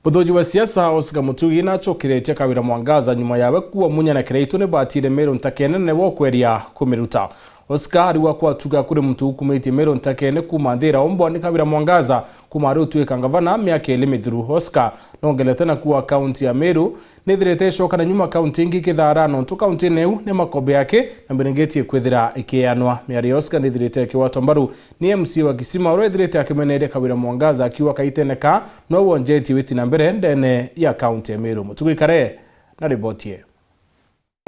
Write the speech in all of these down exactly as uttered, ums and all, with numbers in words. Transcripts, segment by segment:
Muthuji wa siasa Oscar Mutugi nacokeretie Kawira Mwangaza nyuma yawe kuua Munya na Kiraitu ni batire Meru ntakene nene wa ukweria kumiruta. Oscar ariuga kwatuga kuri muntu ukumitie Meru ntakene kuuma nthira ombwa ni Kawira Mwangaza kuuma ari utuika ngavana miaka iri mithiru. Oscar nongerete na kuuga kaunti ya Meru nithirite icokana nyuma kaunti ingi kithara, nontu kaunti-ini iu ni makombe yake na miringiti ikwithira ikianwa. Miario ya Oscar nithirite ikigwatwa mbaru ni M C A wa Kisima, uria ethirite akimeneria Kawira Mwangaza akiuga kaitene ka no wonjetie witi na mbere ndene ya kaunti ya Meru. Mutugi Kare na riboti ii.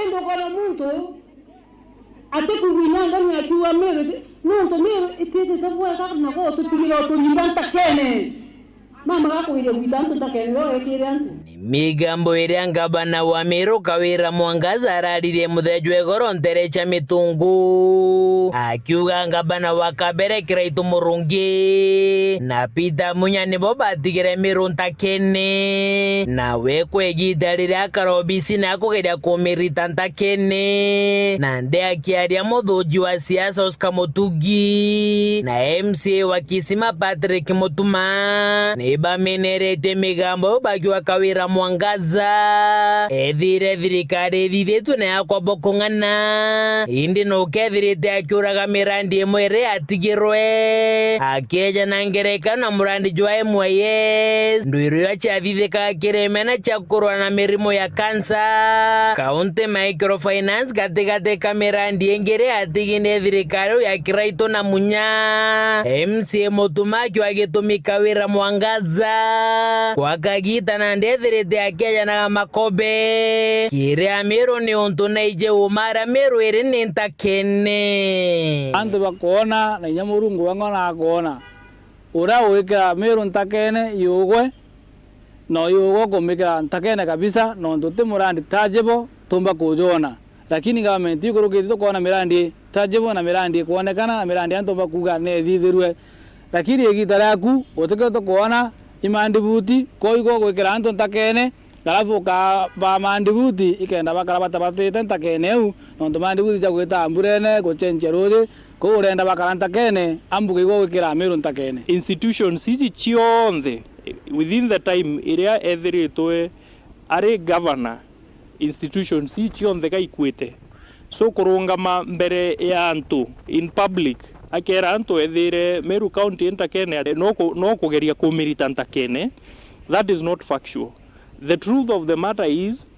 Indi ukona muntu atikwigua inya ngano akiuga Meru iti-, nontu Meru itiitite bwega na gwo tutigire uturinda ntakene. Mama gakugeria gwita antu ntakene, yo ekire antu. Migambo iria ngavana wa Meru Kawira Mwangaza araririe muthenya jwa igoro ntere cia Mitungu, akiuga ngavana wa kabere Kiraitu Murungi na Peter Munya nibo batigire Meru ntakene, nawe kwa igita riria akara obisine akugeria kumirita ntakene. Nandi akiaria muthuji wa siasa Oscar Mutugi na M C A wa Kisima Patrick Mutuma, ni bameneretie migambo iu bakiuga Kawira Mwangaza ethire thirikari ithithitue na ya kwamba kung'ana, indi nukethirite akiuraga mirandi imwe iria yatigirwe, akieja na ngerekano na murandi jwa M Y S, ndwiro iria ciathithikaga kiri mena cia kurwa na mirimo ya kansa, County Microfinance, gatigati ka mirandi ingi iria yatigine thirikari ya Kiraitu na Munya. M C A Mutuma akiuga gitumi Kawira Mwangaza gwa kagita nandi ethirite akiejanaga makobe kiri Amiru ni untu naiji uma aria Miru iri ni ntakene. Antu bakoona na inya Murungu we ng'ona akoona. Uria ugwikira Miru ntakene iugwe, na uyu ugwe ukumikira ntakene kabisa, nontu ti murandi tangible tumba kujona. Lakini government ikurukite tukoona mirandi tangible na mirandi ikwonekana na mirandi antu bakuuga nethithirue. Lakini igita riaku utikio tukwona imandibuti, kuu igwe ugwikira antu ntakene, Alafu ukabaa mandibuti ikenda bakara batabatite ntakene iu, nontu mandibuti ja gwita mburene, gucenjia ruuji, kou urenda bakara ntakene, ambuge igwe gwikira Amiru ntakene. Institutions iji cionthe, within the time iria ethiritwe ari governor, institutions ii cionthe gaikuite. So kurungama mbere ya antu in public, akera antu ethire Meru County i ntakene, no ku-, no kugeria kumirita ntakene, that is not factual. The truth of the matter is,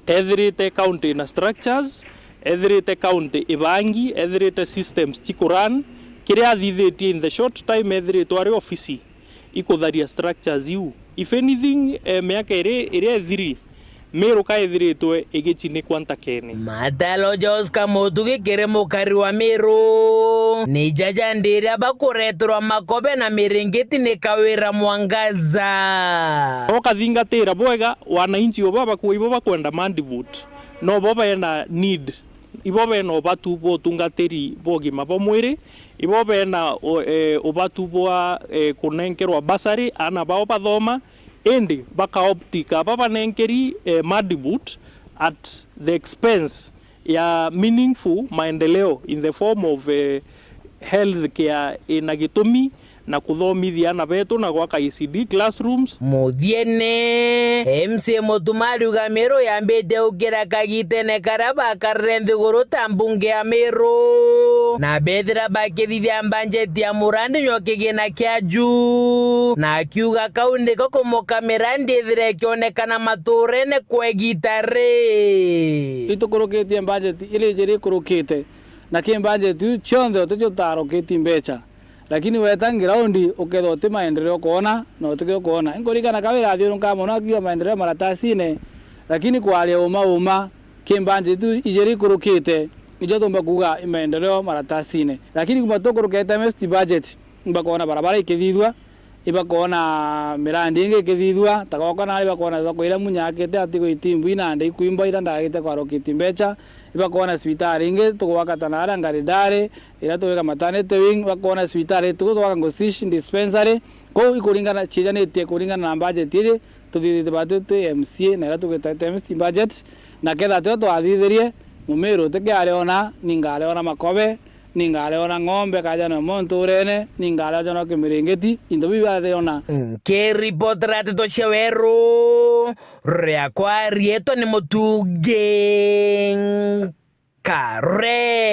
ethirite county na structures, ethirite county ibangi, ethirite systems cikuran, kiria athithitie in the short time ethiritwe ari ofisi, ikutharia structures iu. If anything, eh, miaka iri iria ithiri, Miru ka ithiritwe igichinikwa ntakene. Matalo ja Oscar Mutugi kiri mukari wa Miru ni jaja ndiria bakureterwa makobe na miringiti ni Kawira Mwangaza. Ukathingatira bwega, wananchi uba bakua ibo bakwenda mandibuti, no bo bena need, ibo bena ubatu bwa utungatiri bwa ugima bwa mwiri, ibo bena u-, eh, ubatu bwa, eh, kunenkerwa bursary aana bao bathoma, indi bakaopti kaba banenkeri, eh, mandibuti at the expense ya meaningful maendeleo in the form of, eh, health care ina gitumi na kuthomithia aana betu na gwaka E C D classrooms. Muthiene, M C A Mutuma ariuga Miru yambite ukira kagitene karia bakarire nthiguru ta mbunge ya Miru, na bethira bakithithia mbanjeti ya murandi nywa kigina kia juu, na akiuga kau niko kumuka mirandi ithire ikionekana maturene kwa igita ri. Itukurukitie mbanjeti iri ijiri ikurukite, na ki mbanjeti iu cionthe uticio utarukitie mbecha. Lakini weta ground ukethwa uti maendeleo ukoona, na utikio ukoona. Inkuririkana Kawira athiurunkaa mono akiuga maendeleo maratasine, lakini kwaria uma uma, ki mbanjeti iu ijiri ikurukite, ijo tumba kuuga i maendeleo maratasine. Lakini kuma tukurukete mesti budget, imba koona barabara ikithithua, ibakoona mirandi ingi ikithithua, ta gwakwa nari bakoona thoko iria Munya akite atigo itimbu inande ikwimba iria ndagite kwarukiti mbecha, ibakoona cibitari ingi tugwaka ta naria Ngaridari, iria tugwika maternity wing, ibakoona cibitari tugu tugwaka Ngosish dispensary. Kou ikuringana, ciijanitie kuringana na budget iji tuthithite batu twi M C A na iria tugwita M C budget, na ketha tio twathithirie, Mumiru utikiariona, ni ngariona makobe, Ningareona ng'ombe kaja na mo nturene, ningareona kimiringiti, into biu biareona. Nkiripotera nteto cia weru, riakwa rietwa ni Mutungi Nkare.